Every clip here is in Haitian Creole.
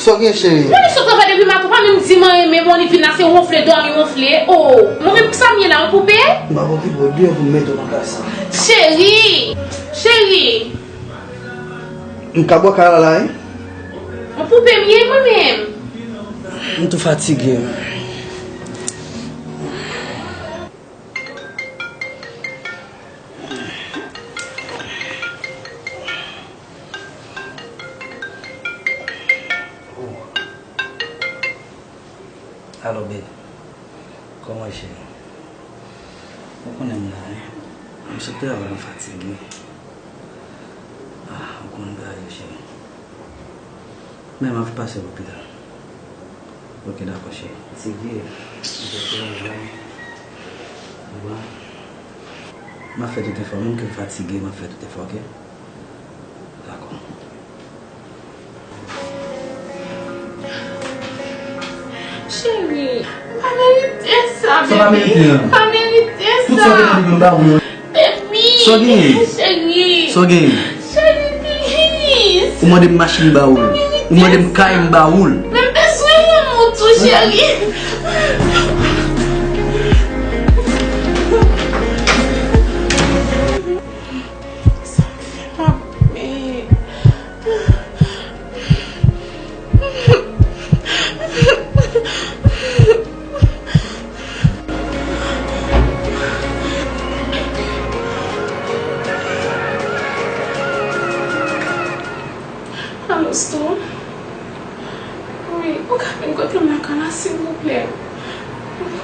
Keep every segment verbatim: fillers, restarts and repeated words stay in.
Sa w gen, cheri? Mwen sot travay depi maten, ou pa menm di m anyen, men bon, li vin la, se wonfle, dòmi, wonfle. Oh, mwen menm, sa m ye la, yon poupe? M p ap okipe w, deyò pou m mete w nan kay sa. Cheri! Cheri! M ka bwè kay la la, wi. Yon poupe m ye, mwen menm. M tou fatige. Alo, babe. Kòman w ye, cheri? Ou konnen m la, wi. M sot travay, m fatige. Ah, ou konn bagay yo, cheri. Men m ap pase lopital. Ok, dakò, cheri. Fatige. M sot travay. Ou wè? M ap fè tout efò. Menm ke m fatige, m ap fè tout efò, ok? Dakò. Cheri, m pa merite sa, baby. Sa w pa merite a? M pa merite sa. Tout sa w te di m ba ou yo. Baby, cheri. Sa w genyen? Sa w genyen? Cheri, please. Ou mande m machin, m ba ou l. Ou mande m kay, m ba ou l. Men m bezwen lanmou tou, cheri. Sa fè m ap plen. Alo, Stone? Wi, ou ka vin kote m lakay la, silvouplè?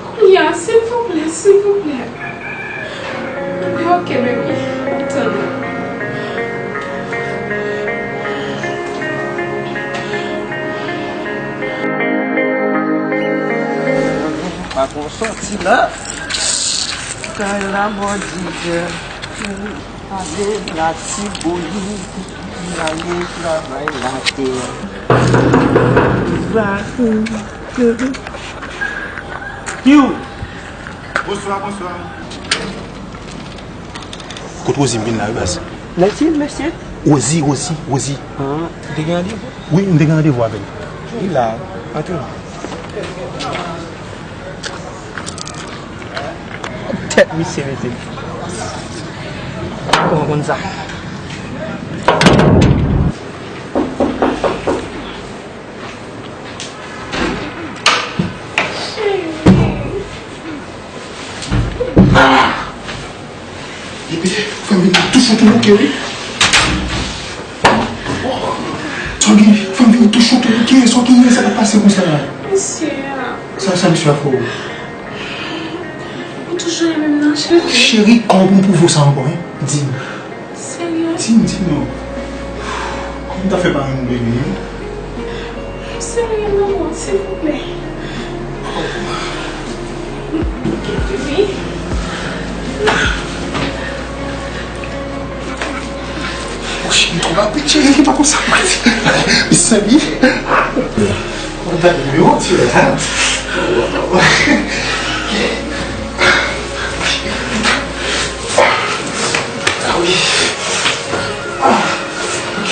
Kounye a, silvouplè, silvouplè. Wi, ok, baby. M ap tann ou. Pa konn sòti la. Kay la bò di kè. Ale la ti bouyi, ale travay latè. Piu! Bonswa, bonswa. Kot Rosie, m vin la, wi, baz. Mèsi, mesye. Rosie, Rosie, Rosie. Ah, ou te gen randevou? Wi, m te gen randevou avè l. Li la, antre. Tèt misye mete. Kòman konn sa? Epi, fè m vin tou cho tou bouke, wi. Sa w gen, fè m vin tou cho tou bouke, sa w genyen, sa k ap pase konsa la? Mesye a. Sa, sa misye a fè w? Ou toujou renmen m nan, cheri. Cheri, kòman pou m pwouve w sa ankò, en? Di m. Serye? Di m, di m non. Kòman w ta fè pa renmen m, bebe, en? Serye, non, silvouplè. Wi. Ou cheri twò rapid, cheri, ki pa konsa. Li sèvi. Ou gade nimewo, ti frè, hein? Ah wi. Ah, ok.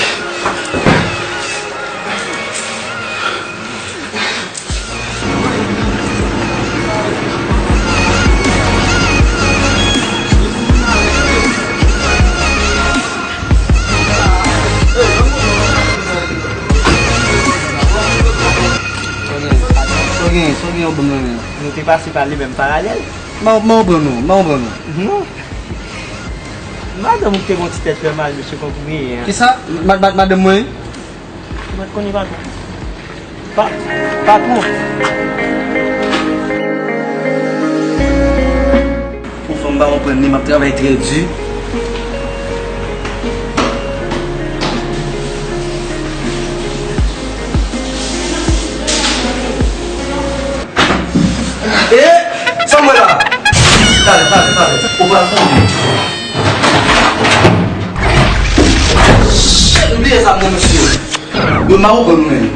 Sa w gen, sa w gen, sa w gen, yo ban m nan men. Nou te pase pa li menm paralèl. Mwen, mwen pran nou, mwen pran nou. Non. Madanm ou te gon ti tèt fè mal, mesye, konprann. Kisa? Mad-, mad-, madanm mwen? Ou mèt konnen patwon. Pa, patwon. Ou fanm pa konprann li, m ap travay trè di. E, sa m wè la? Talè, talè, talè. Ou pral konnen. Shit, m bliye zam nan, mesye. Yo, m a ouvè nou menm.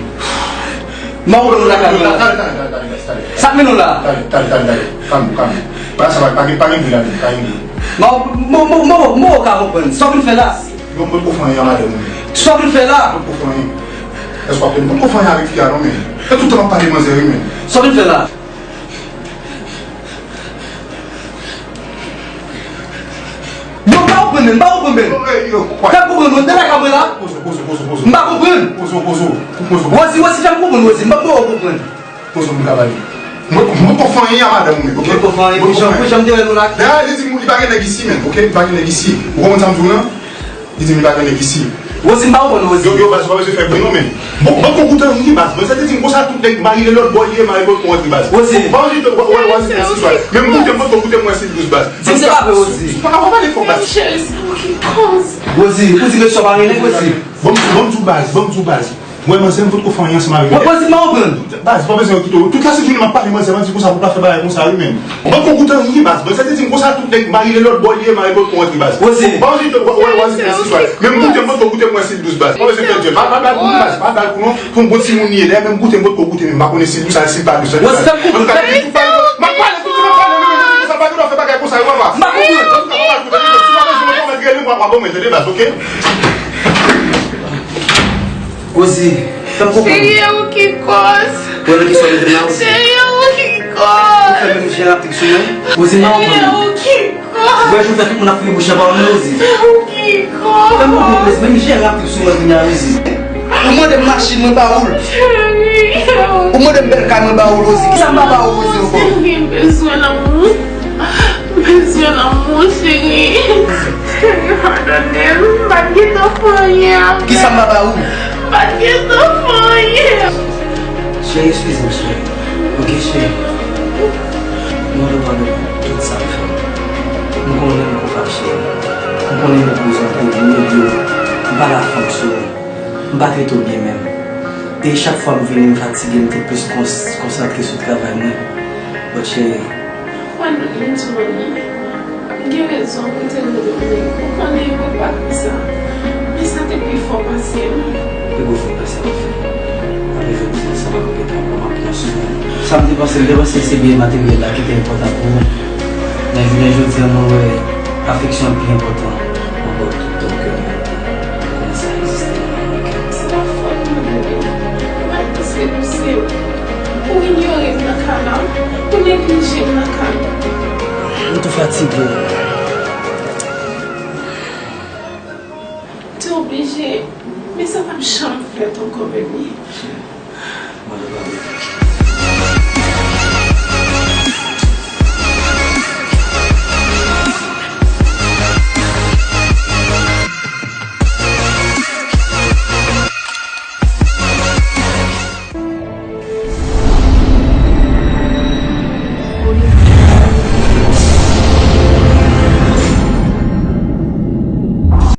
M a ouvè nou lakay nou. Talè, talè, talè, talè, talè, talè. Sa k mennen w la? Talè, talè, talè, talè. Kalm, kalm. Pa sa, pa, pa gen, pa gen bri la menm, pa gen bri. M a, m, m, m, m, m ka konprann. Sa w vin fè la? Bon, mwen poko fè anyen a madanm ou. Sa w vin fè la? Mwen poko fè anyen. Èske w ap tande? Mwen poko fè anyen avèk fi a non, men. E tout tan m ap pale manzè wi, men. Sa w vin fè la? Yo, m pa konprann, men, m pa konprann, men. Fè m konprann, mwen te lakay mwen la. Poze w, poze w, poze w, poze w. M pa konprann. Poze w, poze w, poze w. Wozi, Wozi, fè m konprann, Wozi, m pa konprann, m pa konprann. Poze w, m ka pale. Mwen, mwen poko fè anyen a madanm ou, men, oke? Mwen poko fè anyen, mwen poko fè anyen. Jan, jan m te wè nou la. Dayè, li di m, li pa gen nèg isi, men, oke? Li pa gen nèg isi. Ou konprann sa m di w lan? Li di m li pa gen nèg isi. Wozi, m pa konprann, Wozi. Yo, yo, baz, ou pa bezwen fè bri non, men. Bon, bon, bon, koute m, wi, baz. Mwen, sa te di m konsa, tout nèg mari lè lòt bò, li ye, mari kot mwen, wi, baz. Wozi. Bon, pa osi, wa, wa, wa, si, si, si, men m koute m, mwen koute mwen, si, dous, baz. Di m se pa vre, Wozi. Pa, pa pale fò, baz. Cheri, se ou ki koz. Wozi, ou di mesye pa gen nèg, Wozi. Bon, bon, di w, baz, bon, di w, baz. Mwen, manzè, m potko fè anyen ansanm avèk li. Mwen, Wozi, m pa konprann. Baz, pa bezwen kite w. Tout la sèt jounen m ap pale manzè, m ap di konsa pou l pa fè bagay konsa, wi, men. Ban m kout an ri, baz. Mwen, sa te di m konsa, tout nèg mari lè lòt bò, li ye, mari potko rantre, baz. Wozi. Ban m di, wè, wè, wè, si, si, si, men m koute m potko koute mwen, si l dous, baz. Pa bezwen pèdi, pa, pa, pa, pa, baz, pa, pa, pou non, pou m bon timoun li ye, dayè, menm koute m potko koute, men m pa konnen si l dous, si l pa dous, Wozi, fè m koute. M ap pale, tout, tout, m ap pale, men, men, men, sa pa gen dwa fè bagay konsa, wi, papa. M pa koute. M pa koute, si w pa bezwen mwen, rele mwen, w ap ban mwen, tande, baz, oke? Wozi, fè m konprann. Cheri, e ou ki koz. Wè nan ki sa w mete m la, Wozi. Cheri, e ou ki koz. Ou fè menm jere ap trip sou mwen. Wozi, m pa konprann. Cheri, e ou ki koz. Wè, jou fè tout moun ap fouye bouch nan pawòl mwen, Wozi. E ou ki koz. Fè m konprann, Wozi, menm jere ap trip sou mwen kounye a, Wozi. Ou mande m machin, mwen ba ou l. Cheri, e ou. Ou mande m bèl kay, mwen ba ou l, Wozi. Kisa m pa ba ou, Wozi, ankò? Cheri, m bezwen lanmou. M bezwen lanmou, cheri. Cheri, padone m. M pa t gentan fè anyen avè l. Kisa m pa ba ou? M pa t gentan fè anyen. Cheri, eskize m, cheri. Oke, cheri. M mande w padon pou tout sa m fè. M konnen m koupab, cheri. M konnen m te bezwen kouri, m te di w, m pa ka fanm sou ou. M pa trete w byen menm. E chak fwa m vini, m fatige, m te plis kons-, konsantre sou travay mwen. But, cheri, Wè, m di w, Rony, m gen rezon pou te rele w, men ou konnen mwen pa konsa. Men sa te pi fò pase m. Pi gwo fòt pase m fè. Apre jodi a, sa pa konpete ankò, m ap pran swen. Sa m te panse, m te panse se byen materyèl la ki te enpòtan pou ou. Men jounen jodi a, mwen wè afeksyon an pi enpòtan ankò tout, donk, euh, Kòmanse egziste nan kè m. Se pa fòt mwen, bebe. Ou pa t panse pou se ou. Ou inyore m nan ka la. Ou neglije m nan ka la. M tou fatige. M te oblije. Men sa p ap janm fèt ankò, bebe. Mwen te pale.